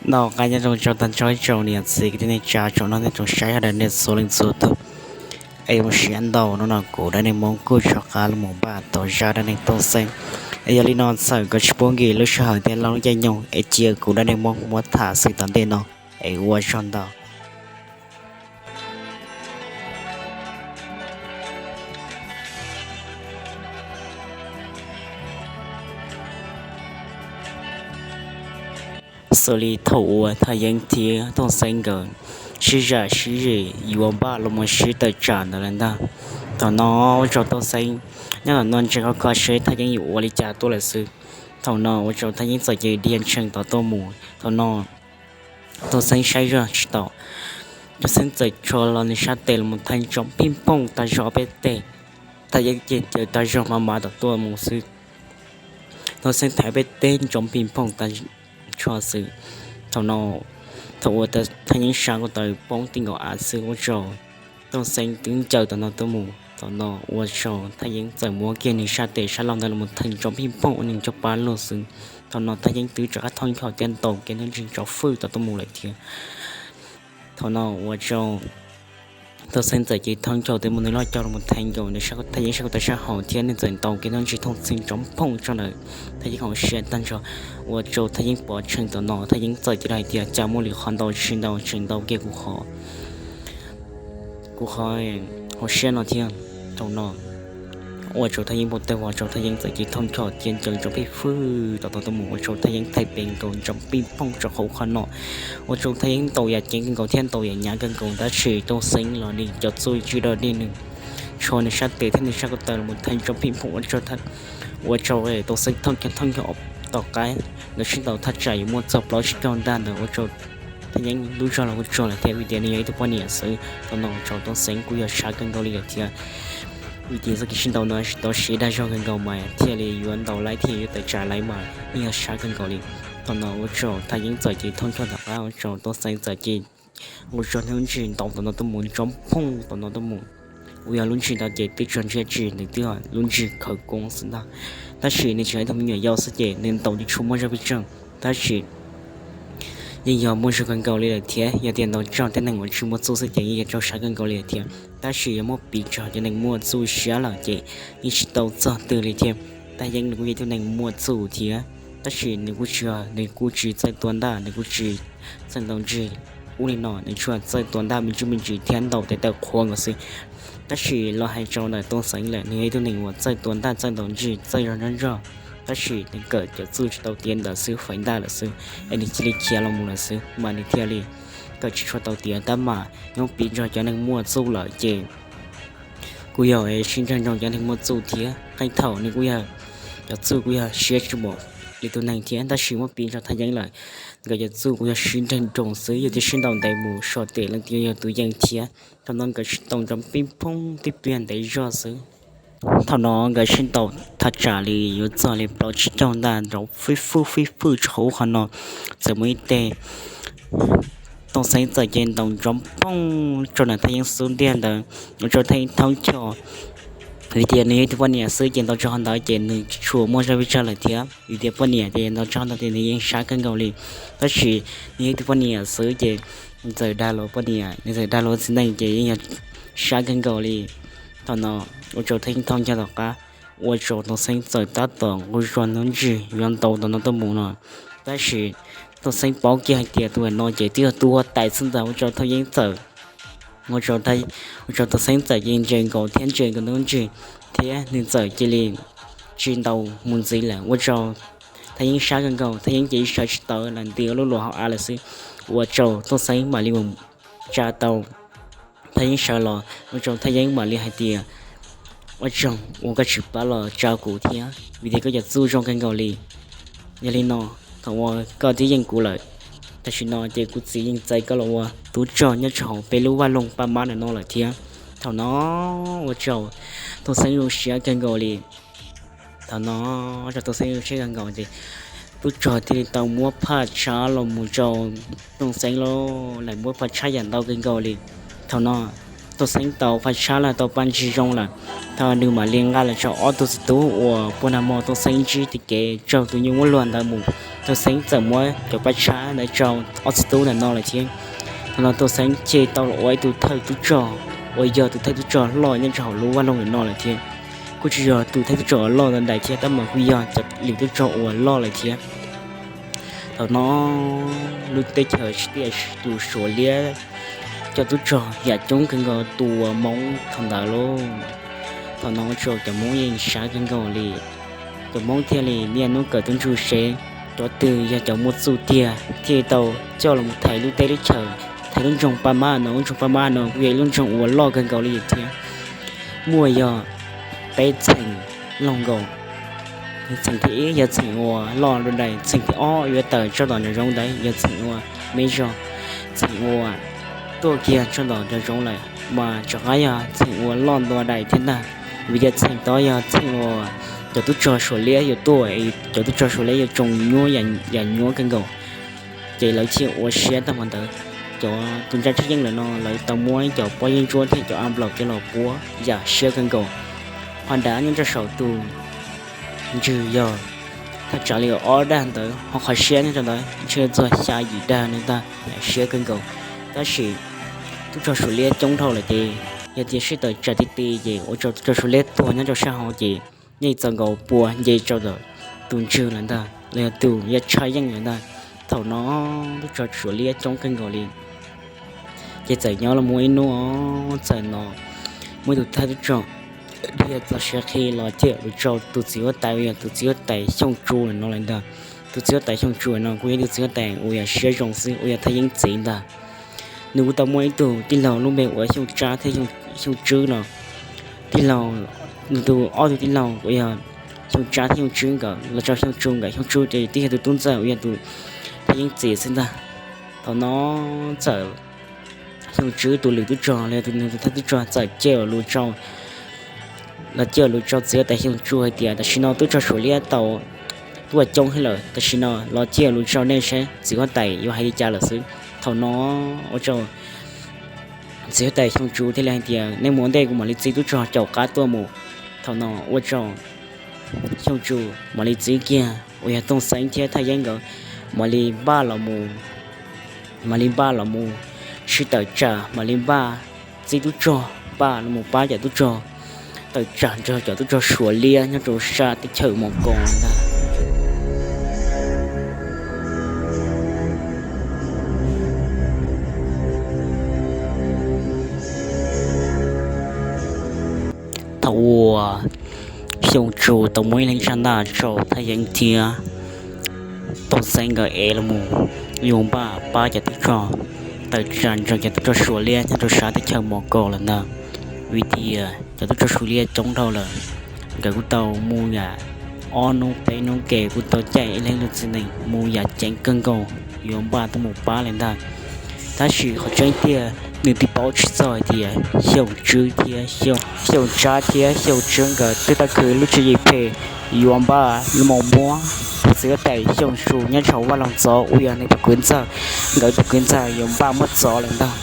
Noj qab nyob zoo rau tag nrho ib tsoom niam txiv kwv tij neej tsa tsoom nrog nej tsoom saib sawv daws nej txhua leej txhua tus. Es zoo siab ntau hnub no kuv Dab Neeg Hmoob kuj rov qab los mus npaj tau zaj dab neeg Tooj Xeeb. Es yog li no txawm kom tsis pub nkim lub sij hawm thiab lub caij nyoog es cia kuv Dab Neeg Hmoob muab tham xwb tom ntej no es ua tsaug ntau. Xws li thaum uas Thaj Yeeb thiab Tooj Xeeb nkawd sib zam sib zim yuav npaj los mus sib tawm tsam ntawd lawm ntag. Thaum no ua rau Tooj Xeeb nyob tom no ntsia khov kho seb Thaj Yeeb yuav ua li cas tuaj lawm xwb. Thaum no ua rau Thaj Yeeb txawm cia li dhia tshee tom tuaj mus. Thaum no Tooj Xeeb saib zoj tsis tau, Tooj Xeeb txawm rho los nws sab tes los mus thaiv ntsoov pij pooj tag zog peb teg. Thaj Yeeb ces caws tag zog mas mas tom tuaj mus xwb. Tooj Xeeb thaiv peb teg ntsoov pij pooj tag zog xwb. Thaum no, thaum uas Thaj Yeeb sab ko taw poob ti nkaus av xwb ua rau Tooj Xeeb twb ncaws tom no tuaj mus. Thaum no ua rau Thaj Yeeb txawm muab kiag nws sab tes sab laug ntawd los mus thaiv ntsoov pij pooj ua nees cov pab lug xwb. Thaum no Thaj Yeeb twb rov qab thoob ncho thiab ntaus kiag hnub ntsig ntsoov fwj tom tuaj mus lawm thiab. Thaum no ua rau Tooj Xeeb txawm cia li thoob ncho thiab muab nws lub coj los mus thaiv nkaus nws sab, Thaj Yeeb sab ko taw sab hauv thiab nws txawm ntaus kiag hnub ntsig thooj txwv ntsoov phooj rau ntawm Thaj Yeeb hauv siab tag nrho. Ua rau Thaj Yeeb pov tshee thaum no Thaj Yeeb txawm cia li hais tias cas muaj li qhov ntau tsis ntau tseem ntau kiag kuv qhov, kuv qhov hauv siab no thiab. Thaum no ua rau Thaj Yeeb poob tawg vog rau Thaj Yeeb txawm cia li thoob ncho cia ncaws ntsoov pij fwj tom tom tuaj mus ua rau Thaj Yeeb thaiv pes nkaus ntsoov pij pooj rau qhov ub qhov no. Ua rau Thaj Yeeb ntaus yam ceev kawg nkaus thiab ntaus yam hnyav kawg nkaus tab sis Tooj Xeeb los li cov txuj tsis dog dig nws, tshuav nws sab tes thiab nws sab ko taw los mus thaiv ntsoov pij pooj ua rau Tooj Xeeb thoob ncho thoob ncho tom qab. Nkawd sib ntaus thaj tsam yuav muaj txog plaub tsib caug ntaj ntawd ua rau Thaj Yeeb lub zog los kuj tsuag lawm thiab vim tias nws yog ib tug poj niam xwb. Thaum no ua rau Tooj Xeeb kuj yog sab kawg nkaus li lawm thiab. Vim tias txoj kev sib ntaus no tau siv dag zog kawg nkaus mas thiaj li yuav ntaus laib thiaj yuav tawm tsam laib mas yeej yog sab kawg nkaus li. Thaum no ua rau Thaj Yeeb txawm cia li thoob ncho tom qab ua rau Tooj Xeeb txawm cia li nqus zog hnub ntsig ntaus tom no tuaj mus ntsoov phooj tom no tuaj mus. Uas yog lub ntsig ntawd ces twb tsuas ntsib tsis nws twb yog lub ntsig khawv koob xwb ntag. Tab sis nws tseem yog ib tug me nyuam yaus xwb ces nws ntaus ces tsuas muaj zog pij tseej. Tab sis yeej yog muaj zog kawg nkaus li lawm thiab. Yog tias ntaus raug tej neeg uas tsis muaj txuj xwb ces yeej yog raug sab kawg nkaus li lawm thiab. Tab sis yog muab piv rau cov neeg muaj txuj siab lawm ces yeej tsis tau txog twg li thiab. Thaj Yeeb nws kuj yog ib tug neeg muaj txuj thiab, tab sis nws kuj tsis, nws kuj tsis txawj tua ntaj, nws kuj tsis txawj ntaus ntsig. Ub li no nws tsuas txawj tua ntaj me ntsis me ntsis thiab ntaus tes taw qhuav nkaus xwb. Tab sis los hais rau ntawm Tooj Xeeb lawm, nws yog ib tug neeg uas txawj tua ntaj txawj ntaus ntsig txawj zog nrog nrog, tab sis nws kawm cov txuj tsis tau tiav ntawd xwb, faib ntaj lawm xwb, es nws cia li khiav los mus lawm xwb mas nws thiaj li kawm tsis tshua tau tiav. Tab mas nyob piv nrog cov neeg muaj txuj lawm ces kuj yog sib ntsag nrog cov neeg muaj txuj thiab. Qee thaum nws kuj yog cov txuj kuj yog siab tsis npaum li tus neeg thiab, tab sis muab piv nrog Thaj Yeeb lawm, nkawd cov txuj kuj yog sib ntsag nrog xwb, yog tias sib ntaus ntev mus so tes leej twg yog tus yeej thiab. Thaum no nkawd sib ntaus nrov pij phooj tib pliag ntev zog xwb. Thaum no nkawd sib ntaus thaj tsam li yuav txog li plaub tsib caug ntaj nrov fij fwj fij fwj rau qhov ub qhov no, txawm muaj ib teg Tooj Xeeb txawm cia li ntaus nrov phooj rau ntawm Thaj Yeeb xub ntiag ntawd, ua rau Thaj Yeeb thoob ncho. Vim tias nws yog ib tug poj niam xwb ces ntaus rau qhov ntawd ces nws tsuas muaj zog pij tsawg lawm thiab. Vim tias poj niam ces ntaus rau qhov ntawd ces nws yeej sab kawg nkaus li. Tab sis nws yog ib tug poj niam xwb ces nws txawm dag luag poj niam, nws txawm dag luag txiv neej ces yeej yog sab kawg nkaus li. Thaum no ua rau Thaj Yeeb thoob ncho tom qab, ua rau Tooj Xeeb txawm tab tom nqus zog hnub ntsig yuav ntaus tom no tuaj mus no. Tab sis Tooj Xeeb paub kiag hais tias tus no ces twb yog tus huab tais xwb ntag, ua rau Thaj Yeeb txawm, ua rau Tooj Xeeb txawm cia li ntsia nkaus thiab ntsia nkaus hnub ntsig, thiab nws txawm cia li tsis ntaus mus ntxiv lawm, ua rau Thaj Yeeb sab kawg nkaus, Thaj Yeeb ces sawv tsis tau lawm, nti lub luas hauv av lawm xwb. Ua rau Tooj Xeeb mam li mus tsa tau Thaj Yeeb sawv los, ua rau Thaj Yeeb mam li hais tias, ua tsaug uas koj tsis pab los tsa kuv thiab, vim tias koj cov txuj zoo kawg nkaus li. Yog li no, thaum uas koj twb yeej kuv lawm, tam sim no ces kuv txiv yeej txais koj los ua tub rog nyob rau hauv peb lub vaj loog paj mab ntawm no lawm thiab. Thaum no ua rau Tooj Xeeb zoo siab kawg nkaus li. Thaum no ua rau Tooj Xeeb zoo siab kawg nkaus ces tub rog thiaj li tau muab phaj tshab los mus rau Tooj Xeeb lauj, lawv muab phaj tshab yam ntau kawg nkaus li. Thaum no Tooj Xeeb tau faj tshab los tau paj ntsis zoo lawm, thaum nws mam li nqa los rau ob tug txiv tub uas puag nag hmo Tooj Xeeb ntsib tim kev raug tus nyuj muab luag ntawd mus. Tooj Xeeb txawm muab cov paj tshab ntawd rau ob txiv tub ntawm no lawm thiab. Thaum no Tooj Xeeb thiaj tau los ua ib tug thawj tub rog uas yog tus thawj tub rog loj nyob rau hauv lub vaj loog ntawm no lawm thiab. Kuj tsis yog tus thawj tub rog uas loj ntau ntais thiab, tab mas kuj yog cov lwm tub rog uas loj lawm thiab. Thaum no lub teb chaws tiaj tus Suav liab cov tub rog yam coob kawg nkaus tua Hmoob thaum ntawd lauj. Thaum no ua rau cov Hmoob yeej sab kawg nkaus li. Cov Hmoob thiaj li niaj hnub kawm tuav ntsuj sev, cov twg yog cov muaj txuj tiag thiaj tau coj los thaiv lub teb lub chaws, thaiv lub nroog Paj Mab no. Lub nroog Paj Mab no kuj yog ib lub nroog uas loj kawg nkaus li thiab. Muaj yog peb txheem loog nkaus. Txheem thib ib yog txheem uas loj dua dais, txheem thib ob yuav tawm tso tom nraum zoov ntawd yog txheem uas me zog, txheem uas tuaj kiag tso tom nraum zoov lawm mas rov qab yog txheem uas loj dua dais thiab ntag. Vim tias txheem tod yog txheem uas cov tub rog Suav liab yuav tuaj, cov tub rog Suav liab yuav tsoo nyuab yam nyuab kawg nkaus. Ces lawv thiaj ua siab tag hmo ntawd. Cov tus ntsa tshaj yeej lawm no lawv tau muab cov pob zeb ntsuab thiab cov av nplaum coj los puab yam siab kawg nkaus. Ho dav nyob rau saum tus ntswg yog thaj tsam li ob dag ntawd, ho qhov siab nyob rau ntawd ntshe txog xya yim dag no ntag, yam siab kawg nkaus. Tab sis tub rog Suav liab coob dhau lawm ces yog tias sib tawm tsam ti ti ces ua rau tub rog Suav liab tuag nyob rau sab hauv ces yeej txaus nkaus pua nce rau ntawm tus ntswg lawm ntag, los yog tus yaj tshaj yeej lawm ntag. Thaum no tub rog Suav liab coob kawg nkaus li. Ces txawm nyob los muaj ib hnub txawm no muaj ib tug thawj tub rog dhia txoj siab qhib los cawm lus rau tus txiv huab tais uas yog tus txiv huab tais Xyooj Tsu lawm no lawm ntag. Tus txiv huab tais Xyooj Tsu no kuj yog ib tug txiv huab tais uas yog siab zoo xwb, uas yog thaj yeeb txiv ntag. Nws kuj tau muaj ib tug tij laug lub npe ua Xyooj Tsab thiab Xyooj Tswb no. Tij laug, nws tus ob tug tij laug uas yog Xyooj Tsab thiab Xyooj Tswb nkawd los rau Xyooj Tsu nkawd, Xyooj Tsu ces twb yog tus tub ntxawg uas yog tus thaj yeeb txiv xwb ntag. Thaum no txawm Xyooj Tswb tus lwm tub rog los yog tus nws tus thawj tub rog txawm cawm lus rau los cawm lus rau txiv huab tais Xyooj Tsu hais tias tam sim no tub rog Suav liab tau tuaj coob heev lawm, tam sim no los cawm lus rau nej saib txiv huab tais yuav hais li cas lawm xwb. Thaum no ua rau txiv huab tais Xyooj Tsu thiaj li hais tias nej mus ua ntej, kuv mam li txib tub rog caum qab tuaj mus. Thaum no ua rau Xyooj Tsu mam li txib kiag uas yog Tooj Xeeb thiab thaj yeeb nkawd mam li npaj los mus, mam li npaj los mus sib tawm tsam, mam li npaj txib tub rog npaj los mus pab cov tub rog tawm tsam nrog cov tub rog Suav liab nyob rau sab teb chaws Moos Koos ntag. Thaum uas Xyooj Tsu tau muab ib leeg tsaj ntaj rau thaj yeeb thiab Tooj Xeeb nkawd ev los mus yuav npaj pab cov tub rog tawm tsam nrog cov tub rog Suav liab nyob rau sab teb chaws Moos Koos lawm ntag. Vim tias cov tub rog Suav liab coob dhau lawm, nkawd kuj tau mus yam ob hnub peb hnub ke kuj tau caij ib leeg lub txiv nees mus yam ceev kawg nkaus yuav npaj tuaj mus pab lawm ntag. Tab sis qhov tseeb tiag nws twb paub tsis txog hais tias Xyooj Tswb thiab Xyooj Tsab thiab Xyooj Tswb nkawd twb tau khwv lub tswv yim phem yuav npaj los mus muab tus txiv huab tais Xyooj Tsu nyob rau Vaj Loog Txov uas yog nws tus kwv ntxawg, nkawd tus kwv ntxawg yuav npaj muab txov lawm ntag.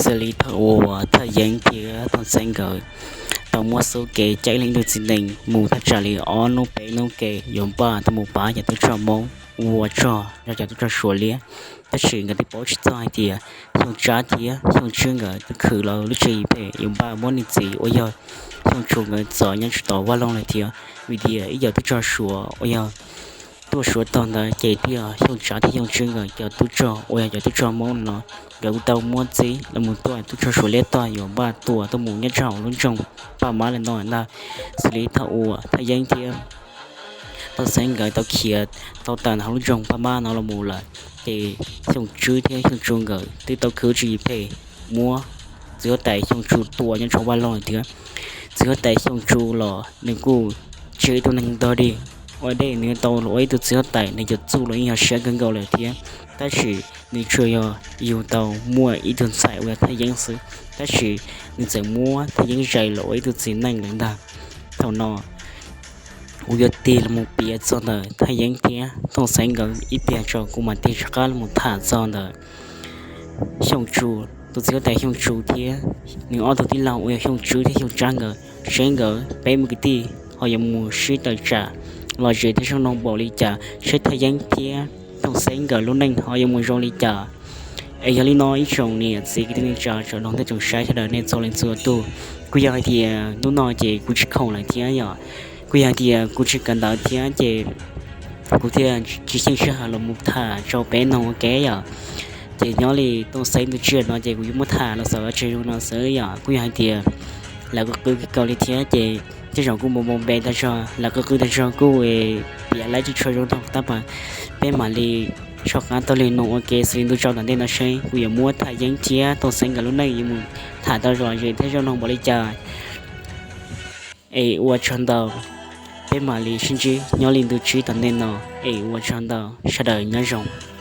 Xws li thaum uas Thaj Yeeb thiab Tooj Xeeb nkawd tau muab xub kev caij ib leeg ib tug txiv nees mus thaj tsam li ob hnub peb hnub ke yuav npaj tuaj mus pab cov tub rog Hmoob ua rog rau cov tub rog Suav liab. Tab sis nkawd twb paub tsis txog hais tias Xyooj Tsab thiab Xyooj Tswb nkawd twb khwv lawv lub tswv yim phem yuav npaj muab nws txiv uas yog Xyooj Tsu nkawd txov nyob rau tom Vaj Loog lawm thiab. Vim tias ib co tub rog Suav uas yog tuaj Suav tog ntawd ces twb yog Xyooj Tsab thiab Xyooj Tswb nkawd cov tub rog uas yog cov tub rog Hmoob no, nkawd kuj tau muab txib los mus tuaj tub rog Suav liab tog yuav npaj tua tuaj mus nyob rau hauv lub nroog Paj Mab li no ntag. Xws li thaum uas Thaj Yeeb thiab Tooj Xeeb nkawd tau khiav tau tawm ntawm hauv lub nroog Paj Mab no los mus lawm, ces Xyooj Tswb thiab Xyooj Tsu nkawd twb tau khwv tswv yim phem muab txiv huab tais Xyooj Tsu tua nyob rau Vaj Loog lawm thiab. Txiv huab tais Xyooj Tsu los nws kuj tsis yog ib tug neeg ntog dig, ua dej, nws yuav tau los ua ib tug txiv huab tais, nws cov txuj los yeej yog siab kawg nkaus lawm thiab. Tab sis nws tsuas yog yug tau muaj ib tug ntxhais uas yog Thaj Yeeb xwb, tab sis nws txawm muab Thaj Yeeb zais los ua ib tug txiv neej lawm ntag. Thaum no kuv yuav tig los mus piav txog ntawm Thaj Yeeb thiab Tooj Xeeb nkawd ib pliag tso kuv mam tig rov qab los mus tham txog ntawm Xyooj Tsu, tus txiv huab tais Xyooj Tsu thiab nws ob tug tij laug uas yog Xyooj Tswb thiab Xyooj Tsab nkawd, seb nkawd peb mus kwv tij ho yuav mus sib tawm tsam los zem thiab zoo mloog npaum li cas, seb Thaj Yeeb thiab Tooj Xeeb nkawd lub neej ho yuav mus zoo li cas. Es yog li no ib tsoom niam txiv kwv tij neej tsa tsoom mloog thiab tsoom saib sawv daws nej txhua leej txhua tus, kuj yog hais tias hnub no ces kuv tsis khoom lawm thiab yom, kuj yog hais tias kuv tsis kawm ntawv thiab ces kuv thiaj tsis xyeej sij hawm los mus tham rau peb mloog ua ke yom. Ces nyob li Tooj Xeeb tus tsiaj no ces kuv yuav muab tham los xaus tseg zoo no xwb yom. Kuj yog hais tias lawv qw qw kawg li thiab ces tej zaum kuj npau npau npe tag zog, lawv qw qw tag zog kuj piav lawv tsis tshua zoo nraug tab mas peb mam li soj qab taug li mloog ua ke xws li ntu tsau tom ntej no seb kuv yuav muab Thaj Yeeb thiab Tooj Xeeb nkawd lub neej yuav mus tham tau los zem thiab zoo mloog npaum li cas. Es ua tsaug ntau, peb mam li sib ntsib nyob li ntu tsib tom ntej no. Es ua tsaug ntau, sawv daws nyob zoo.